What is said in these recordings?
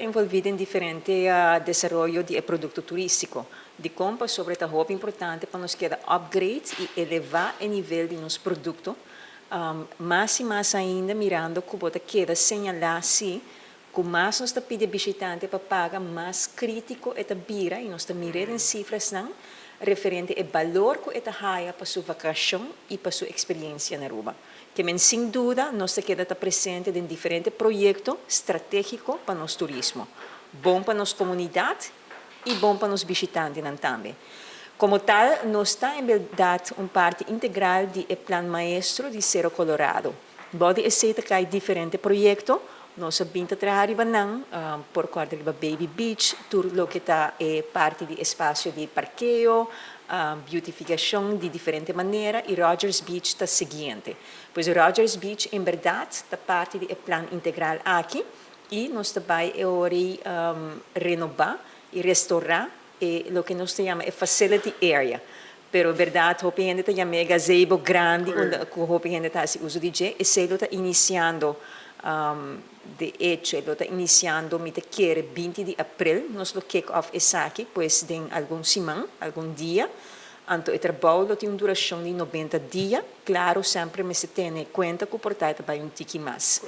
envolvi den diferente desaroyo di producto turistico. Dicon? Pasobra ta hopi importante pa nos keda upgrade y eleva e nivel di nos producto. Mas y mas ainda mirando cu bo ta keda señala si cu mas nos ta pidi bishitante pa paga, mas critico e ta bira y nos ta mira den cifranan referente e balor cu e ta haya pa su vacacion y pa su experiencia na Aruba. Kiermen, sin duda, nos ta keda ta presente den diferente proyecto strategico pa nos turismo. Bon pa nos comunidad y bon pa nos bishitantenan tambe. Como tal, nos ta en berdad un parti integral di e plan maestro di Sero Colorado. Bou di esey ta cay diferente proyecto, nos a bin ta traha riba nan, por corda riba Baby Beach, tur loke ta e parti di espacio di parkeo, beautificacion di diferente manera y Rogers Beach ta siguiente. Pues Rogers Beach en berdad ta parti di e plan integral aki y nos ta bay renoba y restaura e loke nos ta yama e facility area. Pero berdad, hopi hende ta yama gazebo grandi, unda cu hopi hende ta haci uso di dje. Esey ta iniciando, de hecho, e ta iniciando, mi ta kere, 20 di april, nos lo kick off esaki, pues den algun siman, algun dia. Anto, e trabou lo tin un duracion di 90 dia. Claro, semper mester tene cuenta cu por ta bay un tiki mas.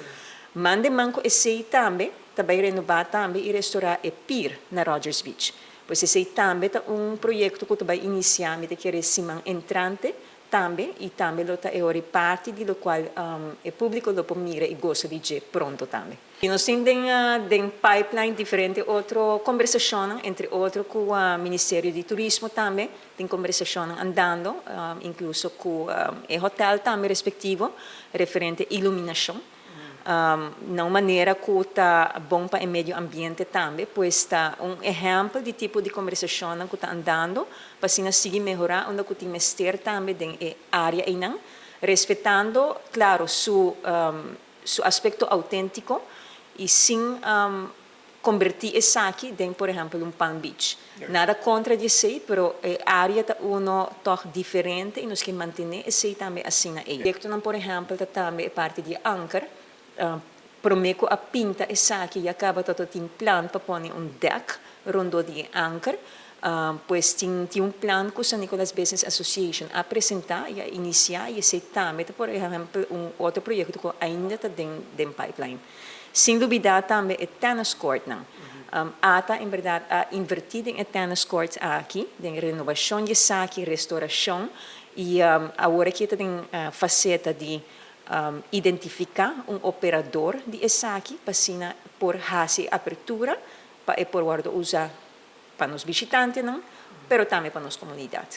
Man den man cu esey tambe, ta bay renoba tambe y restaura e pier na Rogers Beach. Pues esey tambe ta un proyecto cu ta bay inicia, mi ta kere, siman entrante tambe y tambe lo ta e parti di locual e publico lo por mira y gosa di dje pronto tambe. Y nos tin den pipeline diferente otro conversacion, entre otro cu e Ministerio di Turismo tambe, tin conversacion andando, incluso cu e hotel tambe respectivo, referente iluminacion. Na un manera cu ta bon pa e medio ambiente tambe, pues ta un ehempel di tipo di conversacion cu ta andando, pa asina sigui mehora, unda cu tin mester tambe den e area einan, respetando, claro, su aspecto autentico y sin converti esaki den, por ehempel, un Palm Beach. Nada contra di esey, pero e area ta uno toch diferente y nos kier mantene esey tambe asina ey. Proyecto, por ehempel, ta tambe parti di anker, prome cu a pinta esaki ya caba tin plan pa pone un deck rond di anker. Pues tin un plan cu San Nicolas Business Association a presenta y a inicia y esey tambe, por ehempel, un otro proyecto cu ainda ta den pipeline. Sin duda tambe e tennis court nan. ATA en berdad a inverti den tennis court aki, den renobacion di esaki, restauracion y awor aki ta den faceta di identifica un operador di esaki pa asina por haci apertura pa e por wordo usa pa nos bishitantenan, pero tambe pa nos comunidad.